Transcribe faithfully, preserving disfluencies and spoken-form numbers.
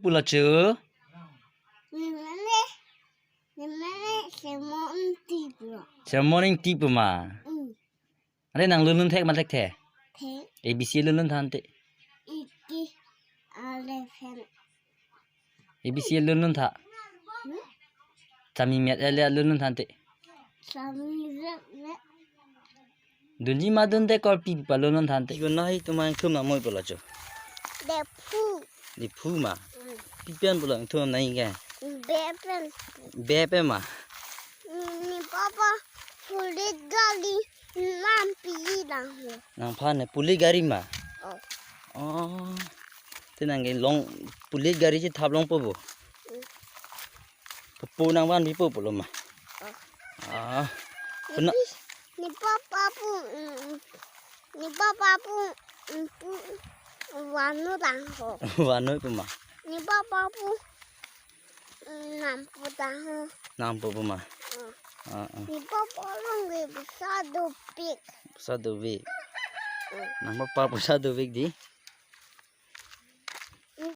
Pulo chu. Nemane, nemane sermon ingti pu. Sermon ingti pu ma. Mm. Are nang lunlun thek ma thekthe? Thek. A B C lunlun tha ante. Iki eleven. A B C lunlun tha. Hmm? Sami miat ele lunlun tha ante. Sami rep rep. Dunji ma dunde korpi pa lunlun tha ante. Igo nahi tumang thum na moi pulo chu. Diphu. Diphu ma. Hmm. Pi pen pulo thum na inge. Be pen. Be pen ma. Ni papa police gari lampi dang ho. Nangphan ne police gari ma. Oh. Oh. Te nang ke long police gari chethap longpo bo. Hmm. Pupu nangvanpipo pulo ma. Oh. Ah. Puna. Ni papa pu, mm, ni papa pu, mm, pu, vanu dang ho. Vanu pu ma. Ni papa pu, mm, nampu dang ho. Nampu pu ma. Mm. Ah, ah. Ni papa long ke bisa dopik. Bisa dopik. Mm. Nang papa bisa dopik di.